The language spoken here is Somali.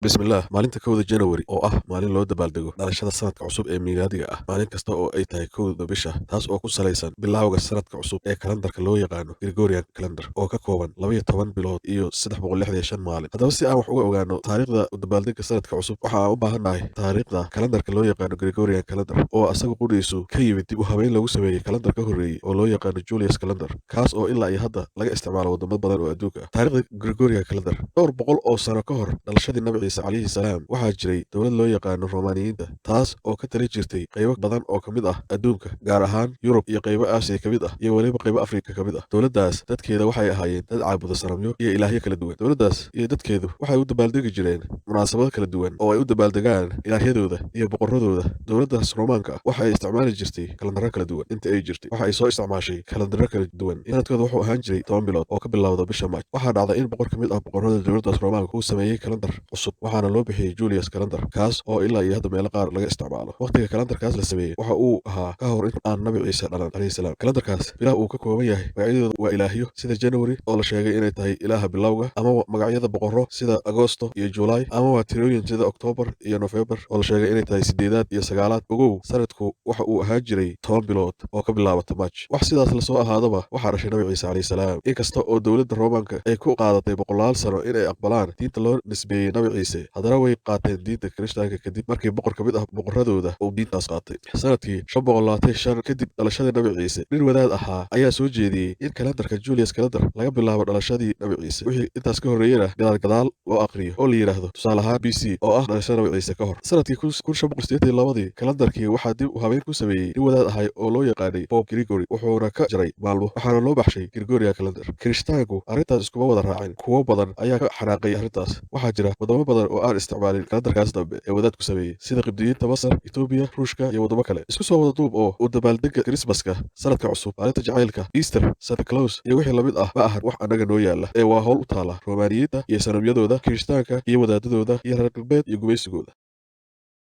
Bismillaah. Maalinta 1-da January oo ah maalin loo dabaaldego dhalashada sanadka cusub ee miilaadiga ah, maalin kasta oo ay tahay 1-da bisha, taas oo ku salaysan bilowga sanadka cusub ee kalandarka loo yaqaano Gregorian calendar oo ka kooban 12 bilood iyo 365 maalin. Haddaba, si aan wax uga ogaano taariikhda u dabaaldega sanadka cusub, waxa aan u baahannahay taariikhda kalandarka loo yaqaano Gregorian calendar, oo asagu qudhiisu ka yimid dib u habeyn lagu sameeyey kalandar ka horreeyey oo loo yaqaano Julius calendar, kaas oo ilaa iyo hadda laga isticmaalo wadamo badan oo adduunka ah. Taariikhda Gregorian calendar: dhowr boqol oo sano ka hor dhalashadii Nabi Ciise calayhi salaam, waxaa jiray dowlad loo yaqaano Romaaniyiinta, taas oo ka tali jirtay qaybo badan oo ka mid ah adduunka, gaar ahaan Yurub iyo qaybo Aasiya ka mid ah iyo weliba qaybo Afrika ka mid ah. Dowladdaas dadkeeda waxay ahaayeen dad caabuda sanamyo iyo ilaahyo kala duwan. Dowladdaas iyo dadkeedu waxay u dabaaldegi jireen munaasabado kala duwan oo ay u dabaaldegaan ilaahyadooda iyo boqoradooda. Dowladdaas Roomaanka ah waxa ay isticmaali jirtay kalandaro kala duwan. Inta ay jirtay waxa ay soo isticmaashay kalandaro kala duwan. Sanadkooda wuxuu ahaan jiray 10 bilood oo ka bilowda bisha Maaj. Waxaa dhacday in boqor ka mid ah boqorada dowladdaas Roomaanka uu sameeyey kalandar cusub, waxaana loo bixiyey Julius calendar, kaas oo ilaa iyo hadda meelo qaar laga isticmaalo. Waqtiga kalandarkaas la sameeyey waxa uu ahaa ka hor in aan Nabi Ciise dhalan calayhi salaam. Kalandarkaas bilaha uu ka kooban yahay magacyadooda waa ilaahyo, sida January oo la sheegay inay tahay ilaaha bilowga, ama magacyada boqorro sida Agosto iyo July, ama waa tirooyin sida October iyo November oo la sheegay inay tahay sideedaad iyo sagaalaad. Ogow, sanadku waxa uu ahaan jiray 10 bilood oo ka bilaabata March. Wax sidaas lasoo ahaadaba, waxaa dhashay Nabi Ciise calayhi salaam. Inkasta oo dowladda Roomaanka ay ku qaadatay boqolaal sano inay aqbalaan diinta loo nisbeeyey Nabi Ciise, haddana way qaateen diinta Kirishtaanka kadib markii boqor ka mid ah boqoradooda uu diintaas qaatay. Sanadkii 525 kadib dhalashadii Nabi Ciise, nin wadaad ahaa ayaa soo jeediyey in kalandarka Julius calendar laga bilaabo dhalashadii Nabi Ciise, wixii intaas ka horreeyena gadaal gadaal loo aqriyo, oo la yidhaahdo tusaale ahaan BC oo ah dhalashada Nabi Ciise ka hor. Sanadkii 1582-dii kalandarkii waxaa dib u habeyn ku sameeyey nin wadaad ahay oo loo yaqaanay Pope Gregory, wuxuuna ka jaray maalmo, waxaana loo baxshay Gregorian calendar. Kirishtaanku arrintaas iskuma wada raacin, kuwo badan ayaa ka xanaaqay arrintaas. Waxaa jira wadamo badan oo aan isticmaalin kalandarkaas dambe ee wadaadku sameeyey, sida Qibdiyiinta Masar, Etoobiya, Ruushka iyo waddamo kale. Isku soo wada duub oo u dabaaldega Krismaska, sanadka cusub, maalinta jacaylka, Easter, Santa Claus iyo wixii lamid ah ma ahan wax annaga noo yaalla ee waa howl u taala Romaaniyiinta iyo sanamyadooda, Kirishtaanka iyo wadaadadooda, iyo reer galbeed iyo gumaysigooda.